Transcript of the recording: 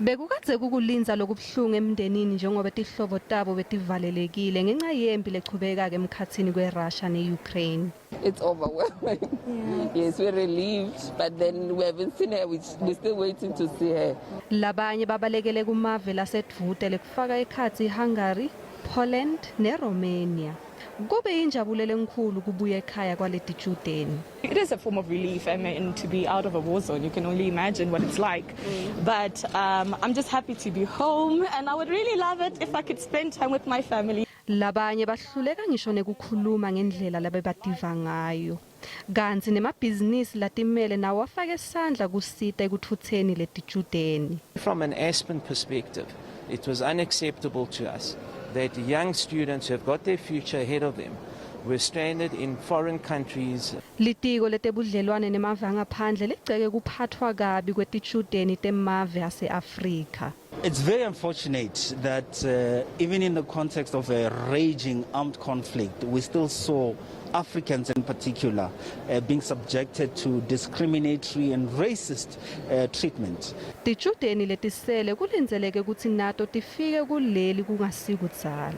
Bekukadze kukulindza lokubuhlungu emndenini njengoba tihlobo tabo betivalelekile ngenca yempi lechubekako emkhatsini kweRussia ne-Ukraine. It's overwhelming. Yes, we're relieved, but then we haven't seen her. We're still waiting to see her. Labanye babalekele kumave lasedvute lekufaka ekhatsi iHungary, Poland neRomania. Kube injabulo lenkhulu kubuya ekhaya kwaletitjudeni. It is a form of relief. I mean, to be out of a war zone, you can only imagine what it's like. But I'm just happy to be home, and I would really love it if I could spend time with my family. Labanye bahluleka ngisho nekukhuluma ngendlela labebativa ngayo. Kantsi nemabhizinisi latimele nawo afake sandla kusita ekutfutseni letitjudeni. From an Aspen perspective, it was unacceptable to us that young students who have got their future ahead of them were stranded in foreign countries. Litiko letebudlelwane nemave angaphandle ligceke kuphathwa kabi kwetitjudeni temave ase-Afrika. It's very unfortunate that even in the context of a raging armed conflict, we still saw Africans in particular being subjected to discriminatory and racist treatment. Titjudeni letisele kulindzeleke kutsi nato tifike kuleli kungasikudzala.